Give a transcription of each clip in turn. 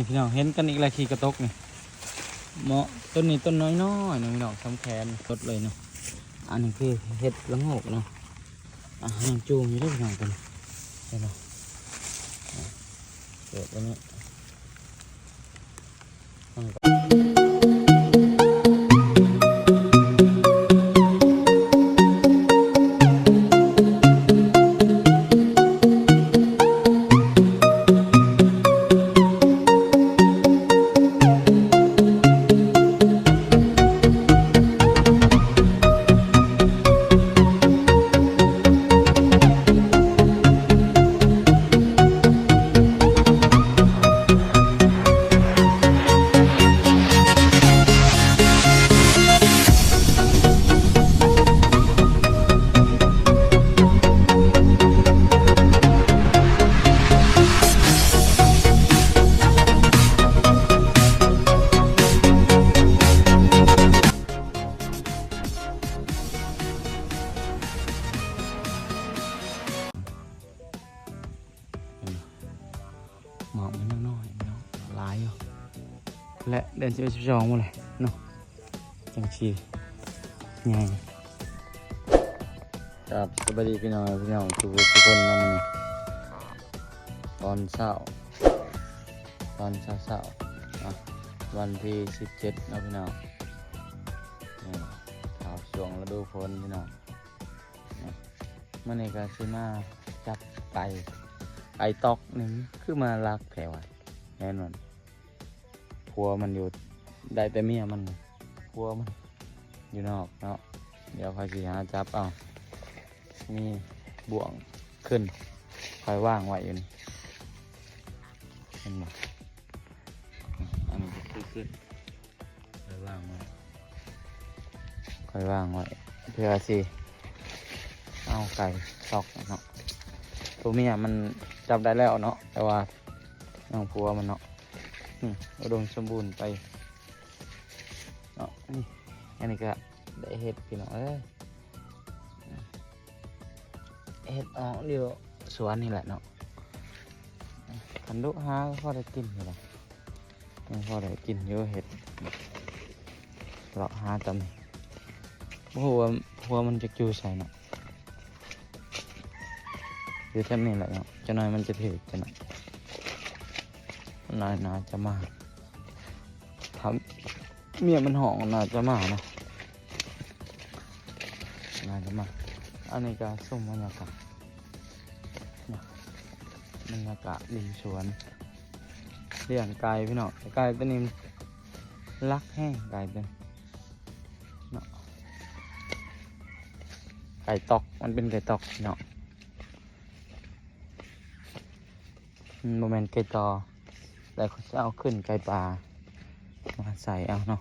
ພີ່ນ້ອງເຫັນກັນອີກແລ້ວ ຂີ້ກະຕົກນີ້ ເໝາະ ຕົ້ນນີ້ຕົ້ນນ້ອຍໆ ເນາະພີ່ນ້ອງ ສ່ຳແຂນ ສົດເລີຍເນາະ. ອັນນີ້ຄືເຫັດລະໂງກເນາະ ອ່ະ ຍັງຈູມຢູ່ເດ້ພີ່ນ້ອງ ຕົວນີ້ ເຫັນບໍ່ ເກີດອັນນີ້. ໝາກມັນຍັງນ້ອຍເນາະ ຫຼາຍຢູ່ ແລະ ເດືອນສິບເອັດ ສິບສອງພຸ້ນແຫຼະເນາະ ຈັ່ງຊິໃຫຍ່. ຄັບ ສະບາຍດີພີ່ນ້ອງ ພີ່ນ້ອງທຸກໆຄົນເນາະ ມື້ນີ້ຕອນເຊົ້າ ຕອນເຊົ້າໆ ເນາະ ວັນທີສິບເຈັດເນາະພີ່ນ້ອງ ນີ້ ເຂົ້າຊ່ວງລະດູຝົນພີ່ນ້ອງ. ມື້ນີ້ກໍຊິມາຈັບໄກ່ ໄກ່ຕອກນີ້ ຄືມາລັກແທ້ວະ ແມ່ນມັນ ຜົວມັນຢູ່ ໄດ້ແຕ່ເມຍມັນ ຜົວມັນຢູ່ນອກເນາະ. ດຽວຂ້ອຍຊິຫາຈັບເອົາ ມີບ່ວງຂຶ້ນ ຂ້ອຍວາງໄວ້ຢູ່ນີ້ ເຫັນບໍ່ ອັນນີ້ກໍຄືຂຶ້ນ ຂ້ອຍວາງໄວ້ ຂ້ອຍວາງໄວ້ເພື່ອຊິເອົາໄກ່ຕອກເນາະ. ຕົວເມຍມັນຈັບໄດ້ແລ້ວເນາະ ແຕ່ວ່າຍັງຜົວມັນເນາະ ອືມ ອຸດົມສົມບູນໄປເນາະ. ນີ້ ອັນນີ້ກໍໄດ້ເຫັດພີ່ນ້ອງເອີຍ ເຫັດອອກຢູ່ສວນນີ້ແຫຼະເນາະ. ຄັນດຸຫາກໍພໍໄດ້ກິນຢູ່ແຫຼະ ຍັງພໍໄດ້ກິນຢູ່ເຫັດ ເລາະຫາຕຳ ບໍ່ຮູ້ວ່າຜົວມັນຈັກຢູ່ໃສເນາະ. ຢູ່ແຖວນີ້ແຫຼະເນາະ ຈັກໜ່ອຍມັນຈະຖືກ ຈັກໜ່ອຍ ໜ້າ ໜ້າຈະມາ ຖ້າເມຍມັນຮ້ອງ ໜ້າຈະມາເນາະ ໜ້າຈະມາ. ອັນນີ້ກໍຊົມບັນຍາກາດເນາະ ບັນຍາກາດລິມສວນ ລ້ຽງໄກ່ພີ່ນ້ອງ. ໄກ່ຕົວນີ້ລັກແຮງ ໄກ່ຕົວນີ້ເນາະ ໄກ່ຕອກ ມັນເປັນໄກ່ຕອກເນາະ ມັນບໍ່ແມ່ນໄກ່ຕໍ່ ແລ້ວເຂົາຊິເອົາຂຶ້ນໄກ່ປ່າມາໃສ່ເອົາເນາະ.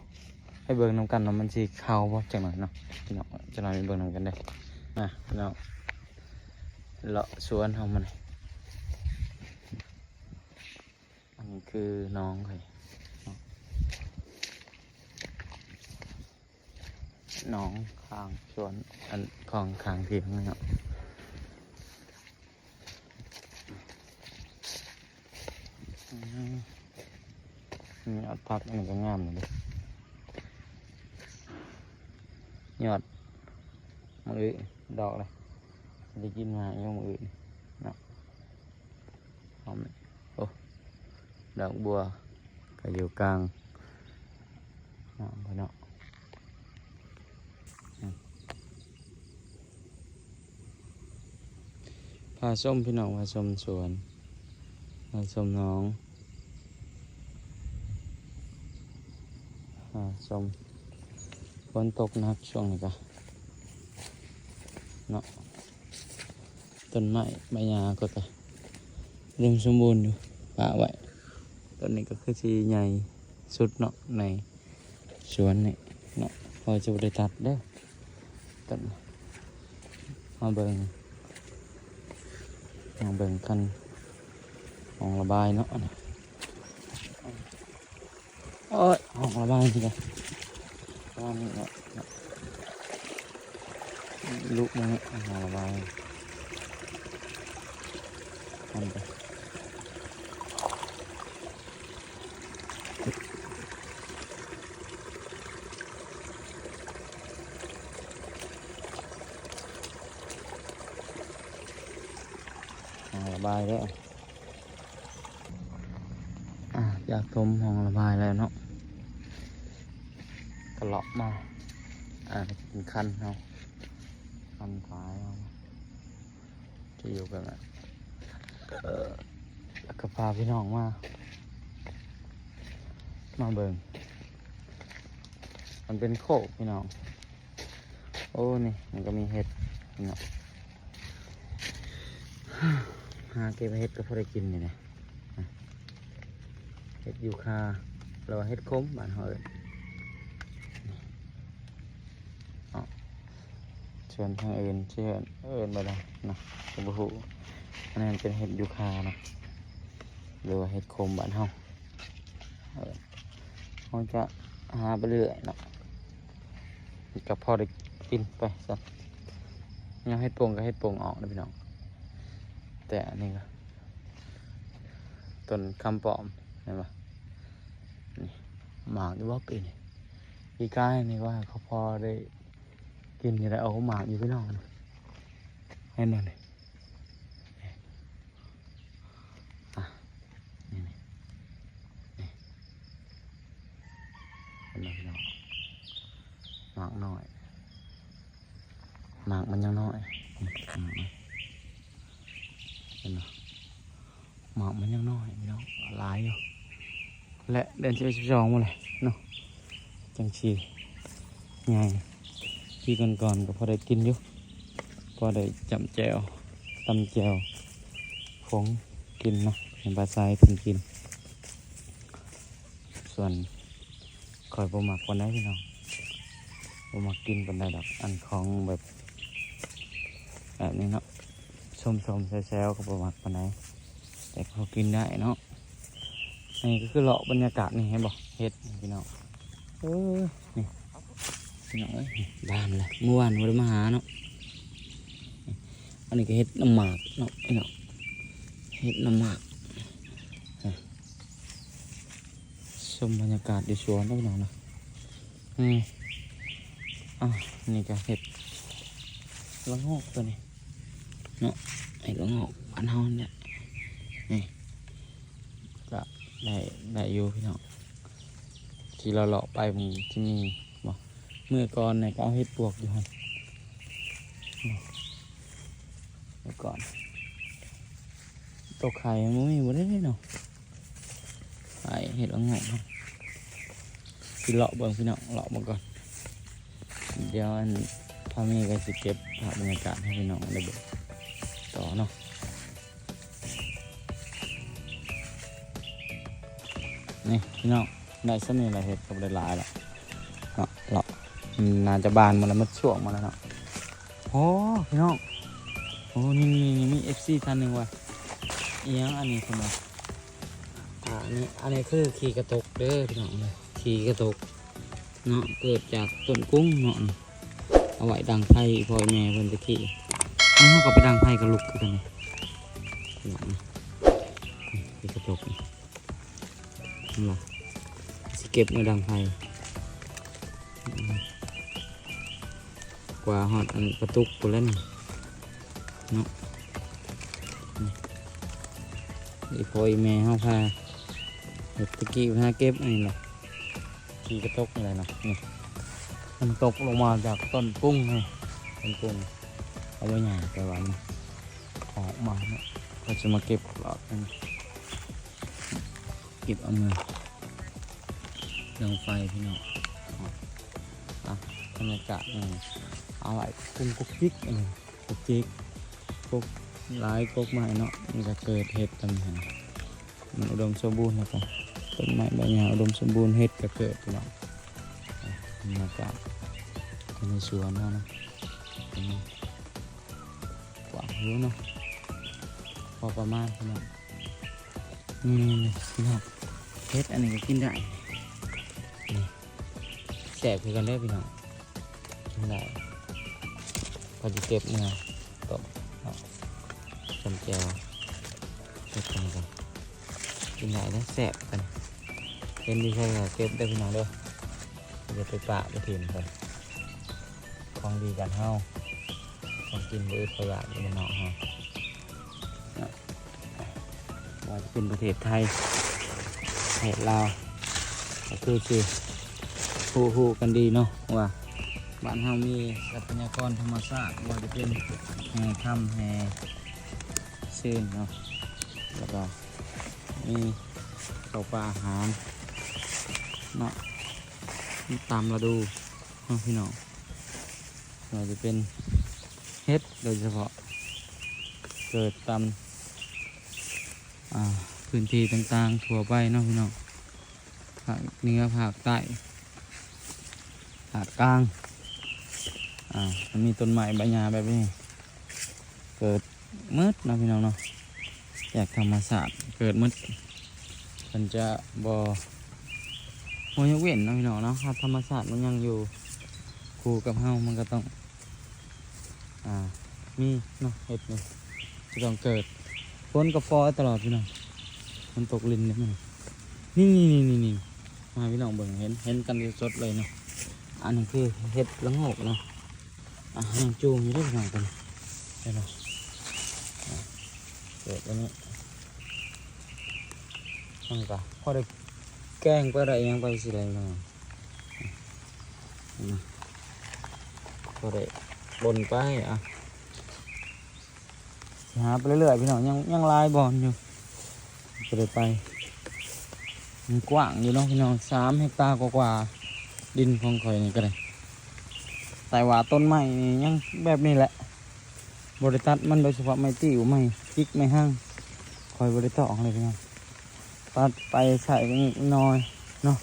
ໄປເບິ່ງນຳກັນວ່າມັນຊິເຂົ້າບໍ່ ຈັກໜ່ອຍເນາະ ພີ່ນ້ອງ ຈັກໜ່ອຍໄປເບິ່ງນຳກັນເດີ້ ມາພີ່ນ້ອງ ເລາະສວນເຮົາມື້ນີ້. ອັນນີ້ຄືໜອງເອີຍ ໜອງຂ້າງສວນ ອັນ ຂອງຂ້າງທີ່ເຮົາເນາະ. ອືມ ຍອດຜັກອັນນີ້ກໍງາມເດ້ ຍອດ ມື້ອື່ນດອກເລີຍ ຊິໄດ້ກິນມາຢູ່ມື້ອື່ນເນາະ. ຫອມ ໂອ້ ດອກບົວກໍຢູ່ກາງນ້ຳພຸ້ນເນາະ. ພາຊົມພີ່ນ້ອງ ພາຊົມສວນ ພາຊົມໜອງ ພາຊົມ ຝົນຕົກໜັກຊ່ວງນີ້ກະເນາະ. ຕົ້ນໄມ້ໃບຫຍ້າກໍກະອຸດົມສົມບູນຢູ່ ປະໄວ້. ຕົ້ນນີ້ກໍຄືຊິໃຫຍ່ສຸດເນາະ ໃນສວນນີ້ເນາະ ເຮົາຈະບໍ່ໄດ້ຕັດເດີ້. ຕົ້ນ ມາເບິ່ງ ມາເບິ່ງຄັນຫ້ອງລະບາຍເນາະ. ໂອ້ຍ ຫ້ອງລະບາຍນີ້ກະປະມານນີ້ເນາະ ລຸມານີ້ ຫ້ອງລະບາຍ ມັນກະ ເ ບາຍແລ້ວ ອາ ຢາກຊົມຫ້ອງລະບາຍແລ້ວເນາະ ກະເລາະມາ ອາ ກິນຄັນເຮົາ ຄັນຂາຍເຮົາ ທີ່ຢູ່ກັນນະ ແລ້ວກະພາພີ່ນ້ອງມາ ມາເບິ່ງ ມັນເປັນໂຄກພີ່ນ້ອງ. ໂອ້ ນີ້ມັນກະມີເຫັດເນາະ ຫາເກັບເຫັດກະພໍໄດ້ກິນນີ້ແຫຼະ ເຫັດຢູຄາ ຫຼືວ່າເຫັດຂົມບ້ານເຮົາເອີ້ນ ເນາະ ສ່ວນທາງອື່ນຊິເອີ້ນ ເອີ້ນແບບໃດເນາະ ກະບໍ່ຮູ້ ອັນນັ້ນເປັນເຫັດຢູຄາເນາະ ຫຼືວ່າເຫັດຂົມບ້ານເຮົາ ເອີ ເຮົາຈະຫາໄປເລື້ອຍເນາະ ກະພໍໄດ້ກິນໄປຊັ້ນ ຍາມເຫັດປົງກະເຫັດປົງອອກເດີພີ່ນ້ອງ ແຕ່ອັນນີ້ກະຕົ້ນຄຳປ້ອມ ເຫັນບໍ່ ນີ້ ໝາກຢູ່ບໍ່ປີນີ້ ປີກາຍນີ້ວ່າເຂົາພໍໄດ້ກິນຢູ່ໄດ໋ ເອົາໝາກຢູ່ພີ່ນ້ອງ ເຫັນບໍ່ນີ້ ອະ ນີ້ ນີ້ ນີ້ ເຫັນບໍ່ພີ່ນ້ອງ ໝາກນ້ອຍ ໝາກມັນຍັງນ້ອຍ ນີ້ ເຫັນບໍ່ ໝາກມັນຍັງນ້ອຍພີ່ນ້ອງ ຫຼາຍຢູ່ ແລະ ເດືອນສິບເອັດ ສິບສອງພຸ້ນແຫຼະເນາະ ຈັ່ງຊິໃຫຍ່ ປີກ່ອນໆກະພໍໄດ້ກິນຢູ່ ພໍໄດ້ຈ້ຳແຈ່ວ ຕຳແຈ່ວ ຂົງກິນເນາະ ໃຫ້ປາຊາຍເພິ່ນກິນ ສ່ວນຂ້ອຍບໍ່ມັກປານໃດພີ່ນ້ອງ ບໍ່ມັກກິນປານໃດດອກ ອັນຂອງແບບ ແບບນີ້ເນາະ ສົ້ມໆແຊວໆກະບໍ່ມັກປານໃດ ແຕ່ພໍກິນໄດ້ເນາະ. ນີ້ກະຄືເລາະບັນຍາກາດນີ້ ເຫັນບໍ່ ເຫັດພີ່ນ້ອງ ເອີ ນີ້ພີ່ນ້ອງເອີຍ ບານແຫຼະ ມື້ວານບໍ່ໄດ້ມາຫາເນາະ. ອັນນີ້ກະເຫັດນ້ຳໝາກເນາະພີ່ນ້ອງ ເຫັດນ້ຳໝາກ ຊົມບັນຍາກາດຢູ່ສວນເນາະພີ່ນ້ອງເນາະ. ນີ້ ອາ ນີ້ກະເຫັດລະໂງກໂຕນີ້ເນາະ ເຫັດລະໂງກບ້ານເຮົານີ້ແຫຼະ ນີ້ກະໄດ້ ໄດ້ຢູ່ພີ່ນ້ອງ ທີ່ເລາະໆໄປມັນຊິມີບໍ່ ມື້ກ່ອນນີ້ກະເອົາເຫັດປວກຢູ່ຫັ້ນ ມື້ກ່ອນ ໂຕໄຂ່ມັນບໍ່ມີບໍ່ໄດ້ເນາະ. ໄປເຫັດລະໂງກ ຊິເລາະເບິ່ງພີ່ນ້ອງ ເລາະເບິ່ງກ່ອນ ດຽວອັນ ພາມີກະຊິເກັບພາບບັນຍາກາດໃຫ້ພີ່ນ້ອງໄດ້ເບິ່ງຕໍ່ເນາະ. ນີ້ພີ່ນ້ອງ ໄດ້ສ່ຳນີ້ລະ ເຫັດກະບໍ່ໄດ້ຫຼາຍລະເນາະ ເລາະ ໜ້າຈະບານໝົດລະ ໝົດຊ່ວງໝົດລະເນາະ. ໂອ້ ພີ່ນ້ອງ ໂອ້ ນີ້ ນີ້ ນີ້ ມີເອັຟຊີທ່ານໜຶ່ງວ່າ ອີ່ຫຍັງອັນນີ້ເພິ່ນວ່າ ອາ ອັນນີ້ ອັນນີ້ຄືຂີ້ກະຕົກເດີພີ່ນ້ອງເດີ ຂີ້ກະຕົກເນາະ ເກີດຈາກຕົ້ນກຸງເນາະ ເອົາໄວ້ດັງໄຟພໍ່ແມ່ເພິ່ນຕະກີ້ ເຮົາກະໄປດັງໄຟກະລຸກຄືກັນນີ້ ຂີ້ກະຕົກນີ້ ເຫັນບໍ່ ຊິເກັບມາດັງໄຟ ກວ່າຮອດອັນປະຕຸກພຸ້ນແຫຼະນີ້ເນາະ. ນີ້ ອີ່ພໍ່ອີ່ແມ່ເຮົາພາ ເຮັດຕະກີ້ ຫາເກັບອັນນີ້ແຫຼະ ຂີ້ກະຕົກນີ້ແຫຼະເນາະ. ນີ້ ມັນຕົກລົງມາຈາກຕົ້ນກຸງນີ້ ຕົ້ນກຸງ ເອົາບໍ່ໃຫຍ່ ແຕ່ວ່າມັນອອກມາເນາະ ເຮົາຈະມາເກັບລອດນີ້ ເກັບເອົາມາດັງໄຟພີ່ນ້ອງ. ອາ ບັນຍາກາດນີ້ ເອົາໄວ້ກຸກກິກ ອັນນີ້ ກົກຈິກ ກົກຫຼາຍ ກົກໄມ້ເນາະ ມັນກະເກີດເຫັດຕາມນີ້ຫັ້ນ ມັນອຸດົມສົມບູນ ແລ້ວກະຕົ້ນໄມ້ໃບຫຍ້າອຸດົມສົມບູນ ເຫັດກະເກີດພີ່ນ້ອງ. ບັນຍາກາດຢູ່ໃນສວນເຮົານະ ກວ້າງຢູ່ເນາະ ພໍປະມານພີ່ນ້ອງ. ນີ້ໆໆ ພີ່ນ້ອງ ເຫັດອັນນີ້ກະກິນໄດ້ ນີ້ ແຊບຄືກັນເດີພີ່ນ້ອງ ກິນໄດ້ ພໍຊິເກັບເມືອຕົ້ມເນາະ ຕົ້ມແຈ່ວ ເຮັດຈັ່ງໃດກະກິນໄດ້ເດີ ແຊບກັນ ເຫັນຢູ່ໃສກະເກັບເດີພີ່ນ້ອງເດີ ຢ່າໄປປະໄປຖິ້ມເພິ່ນ ຂອງດີບ້ານເຮົາ ຂອງກິນບໍ່ອຶດບໍ່ຢາກຢູ່ບ້ານນອກເຮົາເນາະ. ວ່າຈະເປັນປະເທດໄທ ປະເທດລາວ ກໍຄືຊິຮູ້ໆກັນດີເນາະ ວ່າບ້ານເຮົາມີຊັບພະຍາກອນທຳມະຊາດ ບໍ່ວ່າຈະເປັນແຮ່ຄຳ ແຮ່ຊືນເນາະ ແລ້ວກໍມີເຂົ້າປາອາຫານເນາະ ຕາມລະດູເນາະ ພີ່ນ້ອງ. ບໍ່ວ່າຈະເປັນເຫັດໂດຍສະເພາະ ເກີດຕາມ ອ່າ ພື້ນທີ່ຕ່າງໆທົ່ວໄປເນາະ ພີ່ນ້ອງ ພາກເໜືອ ພາກໃຕ້ ພາກກາງ ອ່າ ມັນມີຕົ້ນໄມ້ໃບຫຍ້າແບບນີ້ ເກີດໝົດເນາະ ພີ່ນ້ອງເນາະ ຈາກທຳມະຊາດເກີດໝົດ ເພິ່ນຈະບໍ່ ບໍ່ຍົກເວັ້ນເນາະ ພີ່ນ້ອງເນາະ ຖ້າທຳມະຊາດມັນຍັງຢູ່ຄູ່ກັບເຮົາ ມັນກໍຕ້ອງ ອ່າ ມີເນາະ ເຫັດນີ້ຈະຕ້ອງເກີດ ຝົນກໍຟອຍຕະຫຼອດ ພີ່ນ້ອງ ມັນຕົກລິນເດ້ ນີ້ໆໆໆ ມາ ພີ່ນ້ອງເບິ່ງ ເຫັນ ເຫັນກັນສົດໆເລີຍເນາະ ອັນນີ້ຄືເຫັດລະໂງກເນາະ ອ່າ ຍັງຈູມຢູ່ເດ້ ພີ່ນ້ອງ ຕົວນີ້ ເຫັນບໍ່ ອ່າ ເກີດແລ້ວນີ້ ມັນກໍພໍໄດ້ແກງ ພໍໄດ້ຫຍັງໄປ ຊິໄດ້ພີ່ນ້ອງ ອືມ ພໍໄດ້ປົ່ນໄປ ອ່ະ ຊິຫາໄປເລື້ອຍໆ ພີ່ນ້ອງ ຍັງ ຍັງຫຼາຍບ່ອນຢູ່ ບໍ່ໄດ້ໄປ ມັນກວ້າງຢູ່ເນາະ ພີ່ນ້ອງ ສາມເຮັກຕາກວ່າໆ ດິນຂອງຂ້ອຍນີ້ກໍໄດ້ ແຕ່ວ່າຕົ້ນໄມ້ນີ້ຍັງແບບນີ້ແຫຼະ ບໍ່ໄດ້ຕັດມັນ ໂດຍສະເພາະໄມ້ຕິ້ວ ໄມ້ຈິກ ໄມ້ຮັງ ຂ້ອຍບໍ່ໄດ້ຕອກເລີຍ ພີ່ນ້ອງ. ຕັດໄປໃຊ້ເລັກນ້ອຍເນາະ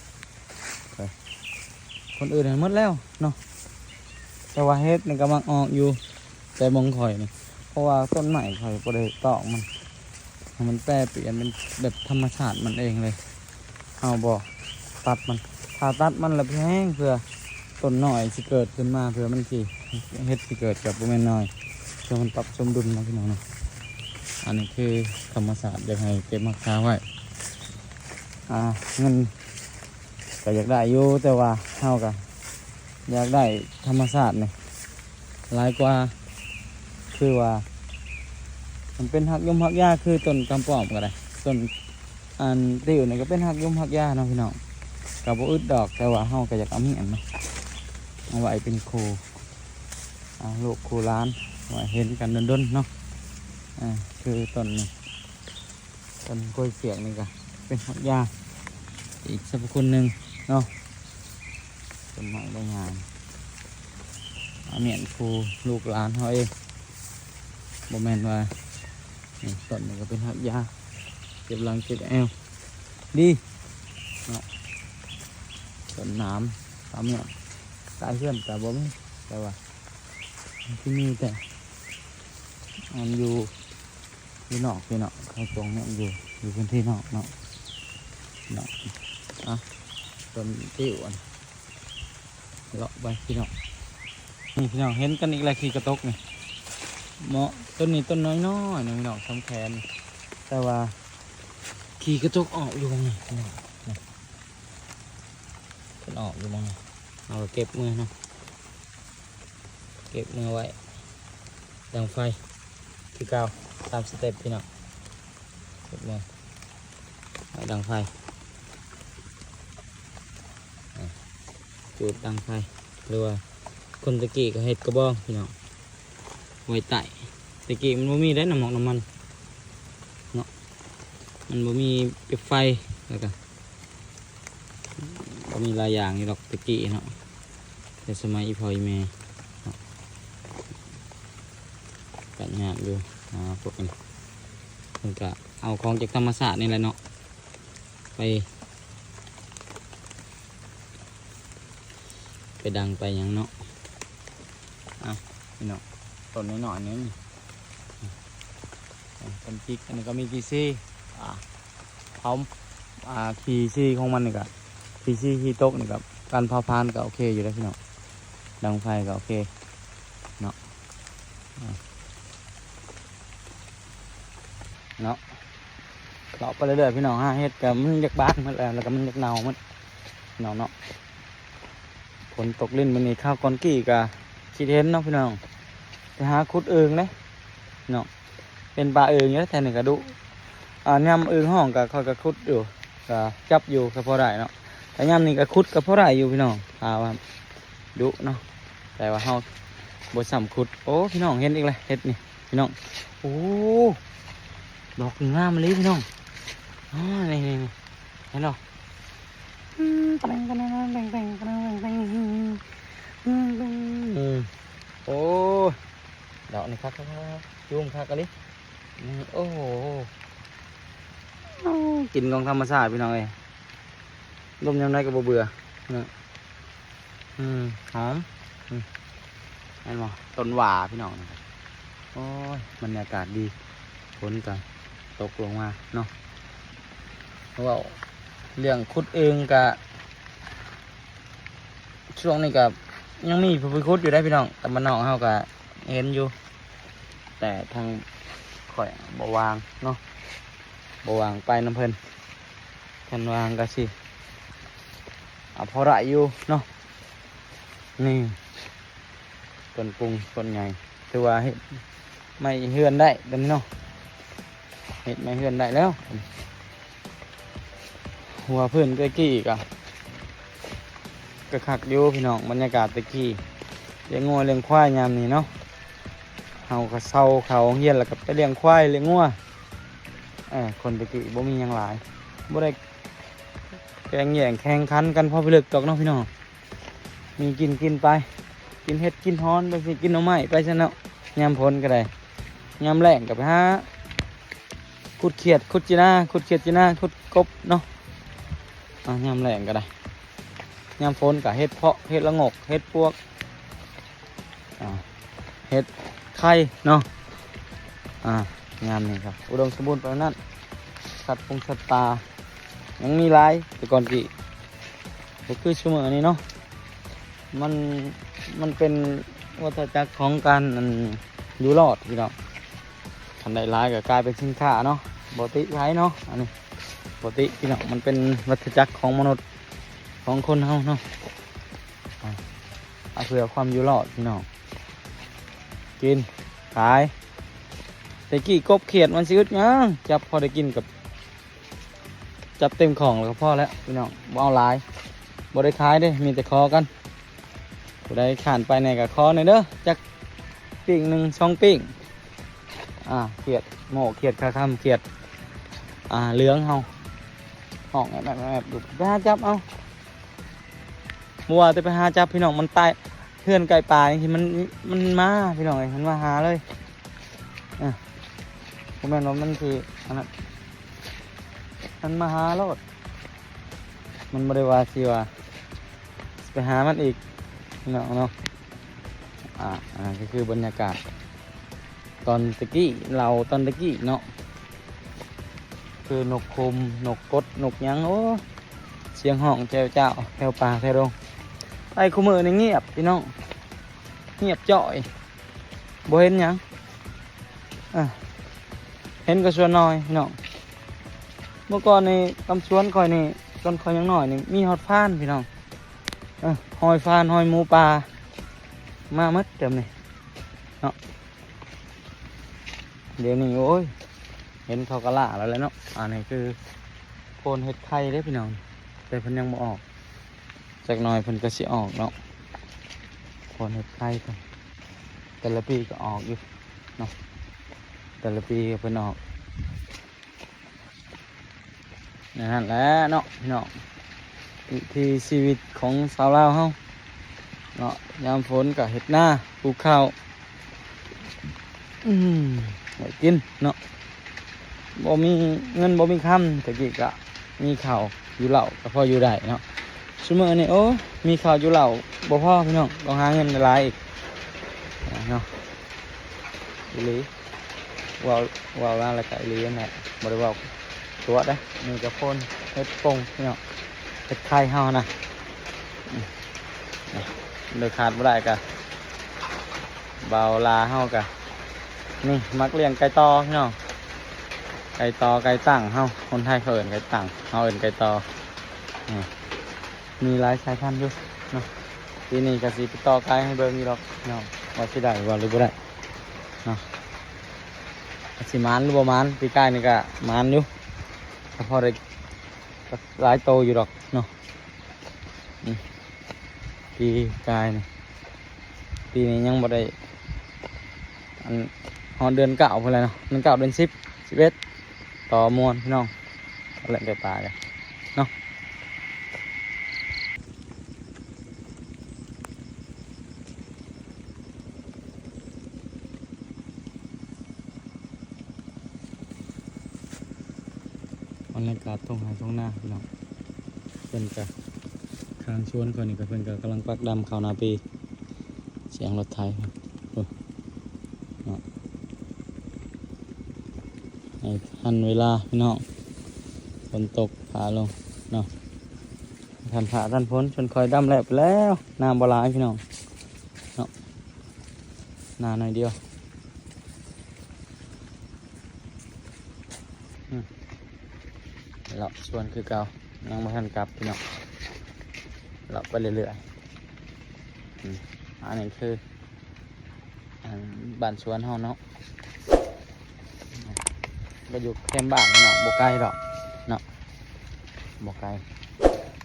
ຄົນອື່ນຫັ້ນໝົດແລ້ວເນາະ ແຕ່ວ່າເຫັດນີ້ກໍມັກອອກຢູ່ ແຕ່ໝ່ອງຂ້ອຍນີ້ ເພາະວ່າຕົ້ນໄມ້ຂ້ອຍບໍ່ໄດ້ຕອກມັນ ໃຫ້ມັນແປປ່ຽນເປັນແບບທຳມະຊາດມັນເອງເລີຍ ເຮົາບໍ່ຕັດມັນ ຖ້າຕັດມັນແລ້ວແພງ ເພື່ອຕົ້ນນ້ອຍຊິເກີດຂຶ້ນມາ ເພື່ອມັນຊິ ເຫັດຊິເກີດກໍບໍ່ແມ່ນນ້ອຍ ເພື່ອມັນປັບສົມດຸນເນາະ ພີ່ນ້ອງເນາະ. ອັນນີ້ຄືທຳມະຊາດ ຢາກໃຫ້ເກັບຮັກສາໄວ້ ອ່າ ເງິນກໍຢາກໄດ້ຢູ່ ແຕ່ວ່າເຮົາກໍຢາກໄດ້ທຳມະຊາດນີ້ຫຼາຍກວ່າ ຄືວ່າມັນເປັນຮັກຍົມຮັກຢາ ຄືຕົ້ນກຳປ້ອມກໍໄດ້ ຕົ້ນ ອັນຕິ້ວນີ້ກໍເປັນຮັກຍົມຮັກຢາເນາະ ພີ່ນ້ອງ ກໍບໍ່ອຶດດອກ ແຕ່ວ່າເຮົາກໍຢາກເອົາມຽນເນາະ ເອົາໄວ້ເປັນຄູ່ ອ່າ ລູກຄູ່ຫຼານ ໄວ້ເຫັນກັນດົນໆເນາະ ອ່າ ຄືຕົ້ນນີ້ ຕົ້ນກ້ວຍເຊືອກນີ້ກໍເປັນຮາກຢາອີກສັບພະຄຸນໜຶ່ງເນາະ ຕົ້ນໄມ້ໃບຫຍ້າ ອາ ແມ່ນຄູລູກຫຼານເຮົາເອງ ບໍ່ແມ່ນວ່າ ນີ້ ຕົ້ນນີ້ກໍເປັນຮາກຢາ ເຈັບຫຼັງເຈັບແອວດີເນາະ ຕົ້ນໜາມຕາມເມືອງ ຕາຍເຮືອນກໍບໍ່ມີ ແຕ່ວ່າ ທີ່ມີແຕ່ອັນຢູ່ ຢູ່ນອກ ພີ່ນ້ອງ ເຂົາສົ່ງແມ່ນຢູ່ ຢູ່ພື້ນທີ່ນອກເນາະ ເນາະ ອ່ະ ຕົ້ນຕິ້ວອັນ ເລາະໄປ ພີ່ນ້ອງ ນີ້ ພີ່ນ້ອງ ເຫັນກັນອີກແລ້ວ ຂີ້ກະຕົກນີ້ ເໝາະ ຕົ້ນນີ້ຕົ້ນນ້ອຍໆ ນະ ພີ່ນ້ອງ ສ່ຳແຂນ ແຕ່ວ່າຂີ້ກະຕົກອອກຢູ່ໝ່ອງນີ້ ພີ່ນ້ອງ ນີ້ ເພິ່ນອອກຢູ່ໝ່ອງນີ້ ເຮົາກໍເກັບເມືອເນາະ ເກັບເມືອໄວ້ ດັງໄຟຄືເກົ່າ ຕາມສະເຕັບ ພີ່ນ້ອງ ເກັບເມືອໄວ້ດັງໄຟ ຈູດດັງໄຟ ຫຼືວ່າຄົນແຕ່ກີ້ກໍເຮັດກະບອງ ພີ່ນ້ອງ ໄວ້ໃຕ້ ແຕ່ກີ້ມັນບໍ່ມີເດ້ ນ້ຳໝອກນ້ຳມັນເນາະ ມັນບໍ່ມີເປັບໄຟ ແລ້ວກໍ ກໍມີຫຼາຍຢ່າງຢູ່ດອກແຕ່ກີ້ເນາະ ແຕ່ສະໄໝອີ່ພໍ່ອີ່ແມ່ເນາະ ກໍຍາກຢູ່ ຫາພວກນີ້ ເພິ່ນກໍເອົາຂອງຈາກທຳມະຊາດນີ້ແຫຼະເນາະ ໄປ ໄປດັງໄປຫຍັງເນາະ ເອົາ ນີ້ເນາະ ຕົ້ນນ້ອຍໆ ນີ້ ຕົ້ນຈິກ ອັນນີ້ກໍມີຂີ້ຊີ້ ອ່າ ເຜົາ ອ່າ ຂີ້ຊີ້ຂອງມັນນີ້ກະ ຂີ້ຊີ້ຂີ້ຕົກນີ້ກະ ການເຜົາຜານກະໂອເຄຢູ່ເດ້ພີ່ນ້ອງ ດັງໄຟກະໂອເຄເນາະ ອ່າ ເນາະ ເລາະໄປເລື້ອຍໆ ພີ່ນ້ອງ ຫາເຫັດກະມັນຢາກບານໝົດແລ້ວ ແລ້ວກະມັນຢາກເນົ່າໝົດ ພີ່ນ້ອງເນາະ ຝົນຕົກລິນມື້ນີ້ ຄາວກ່ອນກີ້ກະຄິດເຫັນເນາະ ພີ່ນ້ອງ ໄປຫາຂຸດເອີ່ງເດ້ເນາະ ເປັນປາເອີ່ງຢູ່ແຖວນີ້ກະດຸ ເອົາ ອ່າ ຍາມອຶ່ງຮ້ອງກໍ ຂ້ອຍກໍຂຸດຢູ່ ກໍຈັບຢູ່ ກໍພໍໄດ້ເນາະ. ແຕ່ຍາມນີ້ກໍຂຸດກໍພໍໄດ້ຢູ່ພີ່ນ້ອງ ຖ້າວ່າດຸເນາະ ແຕ່ວ່າເຮົາບໍ່ຊ່ຳຂຸດ. ໂອ້ ພີ່ນ້ອງ ເຫັນອີກແລ້ວ ເຫັດນີ້ພີ່ນ້ອງ. ໂອ້ ດອກນີ້ງາມອີ່ຫຼີພີ່ນ້ອງ. ອໍ ນີ້ໆໆ ເຫັນບໍ່? ອືມ ໂອ້ ດອກນີ້ຄັກໆ ຈູມຄັກອີ່ຫຼີ. ນີ້ ໂອ້ໂຫ ກິ່ນຂອງທຳມະຊາດພີ່ນ້ອງເອີຍ ດົມຍາມໃດກໍບໍ່ເບື່ອເນາະ. ອືມ ຫອມ ອືມ ແມ່ນບໍ່? ຕົ້ນຫວ້າພີ່ນ້ອງ. ໂອ້ຍ ບັນຍາກາດດີ ຝົນກໍຕົກລົງມາເນາະ. ເວົ້າເລື່ອງຂຸດອຶ່ງກະ ຊ່ວງນີ້ກໍຍັງມີຜູ້ໄປຂຸດຢູ່ເດ້ພີ່ນ້ອງ ຕາມບ້ານນອກເຮົາກໍເຫັນຢູ່ ແຕ່ທາງຂ້ອຍບໍ່ວ່າງເນາະ ບໍ່ວ່າງໄປນຳເພິ່ນ. ຄັນວ່າງກໍຊິ ອາ ພໍໄດ້ຢູ່ເນາະ. ນີ້ ຕົ້ນປຸງຕົ້ນໃຫຍ່ ຖືວ່າເຮັດໄມ້ເຮືອນໄດ້ຕອນນີ້ເນາະ ເຮັດໄມ້ເຮືອນໄດ້ແລ້ວ. ຫົວພື້ນແຕ່ກີ້ກະ ກະຄັກຢູ່ພີ່ນ້ອງ ບັນຍາກາດແຕ່ກີ້ ລ້ຽງງົວລ້ຽງຄວາຍຍາມນີ້ເນາະ. ເຮົາກະເຊົາເຂົ້າໂຮງຮຽນ ແລ້ວກະໄປລ້ຽງຄວາຍລ້ຽງງົວ ເອີ ຄົນແຕ່ກີ້ບໍ່ມີຫຍັງຫຼາຍ ບໍ່ໄດ້ແຂ່ງແຍ່ງແຂ່ງຂັນກັນພໍພິລຶກດອກເນາະພີ່ນ້ອງ. ມີກິນກິນໄປ ກິນເຫັດກິນຫອນໄປຊິ ກິນໜໍ່ໄມ້ໄປຊັ້ນເນາະ. ຍາມຝົນກໍໄດ້ ຍາມແລ້ງກໍໄປຫາຂຸດຂຽດ ຂຸດຈີນາ ຂຸດຂຽດຈີນາ ຂຸດກົບເນາະ. ອາ ຍາມແລ້ງກໍໄດ້ ຍາມຝົນກໍເຫັດເພາະ ເຫັດລະໂງກ ເຫັດປວກ ອາ ເຫັດໄຂ່ເນາະ. ອາ ຍາມນີ້ກໍອຸດົມສົມບູນປານນັ້ນ ສັດປົງສັດປ່າຍັງມີຫຼາຍ ແຕ່ກ່ອນກີ້ ບໍ່ຄືຊຸມື້ນີ້ເນາະ. ມັນ ມັນເປັນວັດຕະຈັກຂອງການ ອັນ ຢູ່ລອດພີ່ນ້ອງ. ຄັນໄດ້ຫຼາຍກໍກາຍເປັນສິນຄ້າເນາະ ບໍ່ຕິໃຜເນາະ. ອັນນີ້ບໍ່ຕິພີ່ນ້ອງ ມັນເປັນວັດຕະຈັກຂອງມະນຸດ ຂອງຄົນເຮົາເນາະ. ອາ ເພື່ອຄວາມຢູ່ລອດພີ່ນ້ອງ ກິນຂາຍ. ແຕ່ກີ້ກົບຂຽດມັນຊິອຶດຫຍັງ ຈັບພໍໄດ້ກິນກັບ ຈັບເຕັມຂອງແລ້ວກໍພໍແລ້ວພີ່ນ້ອງ ບໍ່ເອົາຫຼາຍ ບໍ່ໄດ້ຂາຍເດ້ ມີແຕ່ຂໍກັນ. ຜູ້ໃດຂ້ານໄປແດ່ກໍຂໍແດ່ເດີ ຈັກປີ້ງໜຶ່ງສອງປີ້ງ. ອາ ຂຽດໂມກ ຂຽດຂາຄຳ ຂຽດ ອາ ເຫຼືອງເຮົາ ຮ້ອງແອບໆໆ ໄປຫາຈັບເອົາ. ບໍ່ວ່າແຕ່ໄປຫາຈັບພີ່ນ້ອງ ມັນຕາຍ ເຮືອນໃກ້ປ່າຈັ່ງຊີ້ ມັນ ມັນມາພີ່ນ້ອງເອີຍ ມັນມາຫາເລີຍ. ເອີ ບໍ່ແມ່ນວ່າມັນຊິອັນນັ້ນ ມັນມາຫາໂລດ ມັນບໍ່ໄດ້ວ່າຊິວ່າ ຊິໄປຫາມັນອີກພີ່ນ້ອງເນາະ. ອາ ອັນນັ້ນກໍຄືບັນຍາກາດ ຕອນຕະກີ້ ເລົ່າຕອນຕະກີ້ເນາະ ຄືນົກຂຸມ ນົກກົດ ນົກຫຍັງ ໂອ້ ສຽງຮ້ອງແຈວຈ້າວແຖວປ່າແຖວດົງ. ໄປຄູ່ມື້ນີ້ງຽບພີ່ນ້ອງ ງຽບຈ້ອຍ ບໍ່ເຫັນຫຍັງ ເອີ ເຫັນກໍສ່ວນໜ້ອຍພີ່ນ້ອງ. ເມື່ອກ່ອນນີ້ຕາມສວນຂ້ອຍນີ້ ຕອນຂ້ອຍຍັງນ້ອຍນີ້ ມີຮອດຟານພີ່ນ້ອງ ເອີ ຮອຍຟານ ຮອຍໝູປ່າ ມາໝົດແຖວນີ້ເນາະ. ດຽວນີ້ ໂອ້ຍ ເຫັນເຂົາກະລ່າແລ້ວແຫຼະເນາະ. ອັນນີ້ຄືໂພນເຫັດໄຂ່ເດ້ພີ່ນ້ອງ ແຕ່ເພິ່ນຍັງບໍ່ອອກ ຈັກໜ່ອຍເພິ່ນກໍຊິອອກເນາະ. ໂພນເຫັດໄຂ່ເພິ່ນ ແຕ່ລະປີກໍອອກຢູ່ເນາະ ແຕ່ລະປີກໍເພິ່ນອອກ. ນັ້ນແຫຼະເນາະພີ່ນ້ອງ ວິຖີຊີວິດຂອງຊາວລາວເຮົາເນາະ. ຍາມຝົນກໍເຮັດນາ ປູກເຂົ້າ ອືມ ໄດ້ກິນເນາະ. ບໍ່ມີເງິນບໍ່ມີຄຳ ແຕ່ກີ້ກໍມີເຂົ້າຢູ່ເຫຼົ້າກໍພໍຢູ່ໄດ້ເນາະ. ຊຸມື້ນີ້ ໂອ້ ມີເຂົ້າຢູ່ເຫຼົ້າບໍ່ພໍພີ່ນ້ອງ ຕ້ອງຫາເງິນຫຼາຍໆອີກເນາະ. ອີ່ຫຼີ ເວົ້າ ເວົ້າມາແລ້ວກະອີ່ຫຼີນັ້ນແຫຼະ ບໍ່ໄດ້ເວົ້າຕົວະເດ້. ນີ້ກະໂພນເຫັດປົງພີ່ນ້ອງ ເຫັດໄຂ່ເຮົານະ. ອືມ ໂດຍຂາດບໍ່ໄດ້ກະ ບ່າວລາເຮົາກະ ນີ້ ມັກລ້ຽງໄກ່ຕໍ່ພີ່ນ້ອງ ໄກ່ຕໍ່ ໄກ່ຕັ້ງເຮົາ ຄົນໄທເຂົາເອີ້ນໄກ່ຕັ້ງ ເຮົາເອີ້ນໄກ່ຕໍ່. ນີ້ ມີຫຼາຍສາຍພັນຢູ່ເນາະ. ປີນີ້ກະຊິໄປຕໍ່ໄກ່ໃຫ້ເບິ່ງຢູ່ດອກພີ່ນ້ອງ ວ່າຊິໄດ້ບໍ່ ຫຼືບໍ່ໄດ້ເນາະ ກະຊິໝານຫຼືບໍ່ໝານ. ປີກາຍນີ້ກະໝານຢູ່ ພໍໄດ້ຫຼາຍໂຕຢູ່ດອກເນາະ. ອືມ ປີກາຍນີ້ ປີນີ້ຍັງບໍ່ໄດ້ ອັນ ຮອດເດືອນເກົ້າພຸ້ນແຫຼະເນາະ, ເດືອນເກົ້າ ເດືອນສິບ ສິບເອັດ ຕໍ່ມ່ວນພີ່ນ້ອງ ເລີ່ມໄປປາກັນເນາະ. ບັນຍາກາດທົ່ງໄຮ່ທົ່ງນາພີ່ນ້ອງ, ເພິ່ນກະ ຂ້າງສວນຂ້ອຍນີ້ກະ ເພິ່ນກະກຳລັງປັກດຳເຂົ້ານາປີ. ສຽງລົດໄຖພຸ້ນເນາະ, ໃຫ້ທັນເວລາພີ່ນ້ອງ, ຝົນຕົກຟ້າລົງເນາະ. ທັນຟ້າທັນຝົນ ສ່ວນຂ້ອຍດຳແລ້ວໄປແລ້ວ, ນາບໍ່ຫຼາຍພີ່ນ້ອງເນາະ, ນາໜ້ອຍດຽວ. ອືມ ເລາະສວນຄືເກົ່າ, ຍັງບໍ່ທັນກັບພີ່ນ້ອງ, ເລາະໄປເລື້ອຍໆ. ອືມ ອັນນີ້ຄື ອັນ ບ້ານສວນເຮົາເນາະ, ກໍຢູ່ແຄມບ້ານເນາະ, ບໍ່ໄກດອກເນາະ, ບໍ່ໄກ.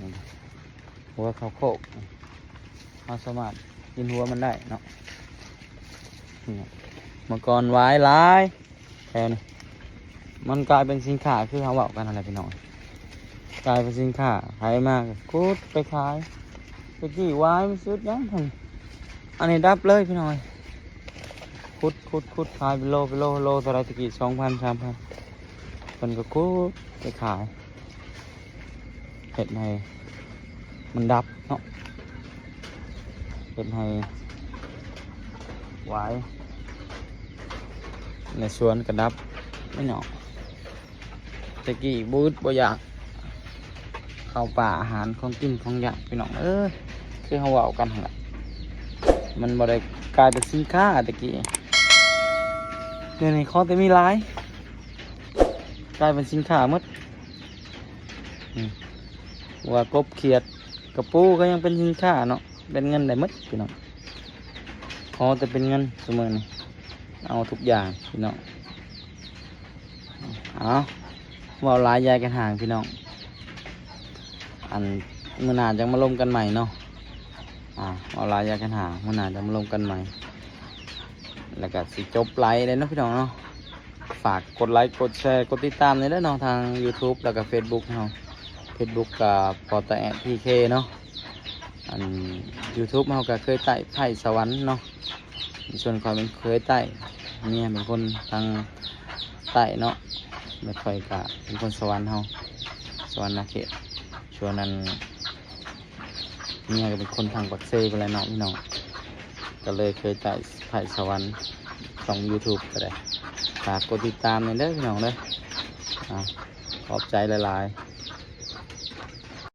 ນີ້ ຫົວເຂົ້າໂຄກ ເຮົາສາມາດກິນຫົວມັນໄດ້ເນາະ. ນີ້ ເມື່ອກ່ອນຫວາຍຫຼາຍ ແຖວນີ້ ມັນກາຍເປັນສິນຄ້າ ຄືເຮົາເວົ້າກັນຫັ້ນແຫຼະພີ່ນ້ອງ, ກາຍເປັນສິນຄ້າ, ໃຜມາກໍຂຸດໄປຂາຍ. ແຕ່ກີ້ຫວາຍມັນສຸດຫຍັງ ອັນນີ້ດັບເລີຍພີ່ນ້ອງເອີຍ. ຂຸດ ຂຸດ ຂຸດ ຂາຍເປັນໂລ ເປັນໂລ ໂລເທົ່າໃດແຕ່ກີ້ ສອງພັນ ສາມພັນ ເພິ່ນກໍຂຸດໄປຂາຍ. ເຮັດໃຫ້ມັນດັບເນາະ, ເຮັດໃຫ້ຫວາຍໃນສວນກະດັບເນາະ. ແຕ່ກີ້ບໍ່ອຶດບໍ່ຢາກ ເຂົ້າປ່າ ອາຫານ ຂອງກິນຂອງຢາກ ພີ່ນ້ອງເອີຍ, ຄືເຮົາເວົ້າກັນຫັ້ນແຫຼະ, ມັນບໍ່ໄດ້ກາຍເປັນສິນຄ້າແຕ່ກີ້. ດຽວນີ້ຂໍແຕ່ມີຫຼາຍ ກາຍເປັນສິນຄ້າໝົດ. ອືມ ວ່າກົບ ຂຽດ ກະປູ ກໍຍັງເປັນສິນຄ້າເນາະ, ເປັນເງິນໄດ້ໝົດພີ່ນ້ອງ, ຂໍແຕ່ເປັນເງິນຊຸມື້ນີ້ ເອົາທຸກຢ່າງພີ່ນ້ອງ. ເອົາ ເວົ້າຫຼາຍຢາກກັນຫາງພີ່ນ້ອງ, ອັນ ມື້ໜ້າຈັ່ງມາລົມກັນໃໝ່ເນາະ. ອ່າ ເວົ້າຫຼາຍຢາກກັນຫາງ, ມື້ໜ້າຈັ່ງມາລົມກັນໃໝ່. ແລ້ວກະຊິຈົບໄລຟ໌ເລີຍເນາະພີ່ນ້ອງເນາະ. ຝາກກົດໄລຄ໌ ກົດແຊ ກົດຕິດຕາມແດ່ເດີເນາະ ທາງຢູທູບ ແລ້ວກະເຟສບຸກເຮົາ, ເຟສບຸກກະ ປໍຕາແອດ ພີເຄ ເນາະ. ອັນ ຢູທູບ ເຮົາກະເຄີຍໃຕ້ ໄພສະຫວັນເນາະ, ສ່ວນຂ້ອຍມັນເຄີຍໃຕ້ ເມຍເປັນຄົນທາງໃຕ້ເນາະ, ແມ່ຂ້ອຍກະເປັນຄົນສະຫວັນເຮົາ ສະຫວັນນະເຂດ. ສ່ວນອັນ ເມຍກໍເປັນຄົນທາງປາກເຊພຸ້ນແຫຼະເນາະພີ່ນ້ອງ, ກໍເລີຍເຄີຍໃຕ້ໄພສະຫວັນ ຊ່ອງຢູທູບກໍໄດ້. ຝາກກົດຕິດຕາມແດ່ເດີພີ່ນ້ອງເດີ. ອ່າ ຂອບໃຈຫຼາຍໆ.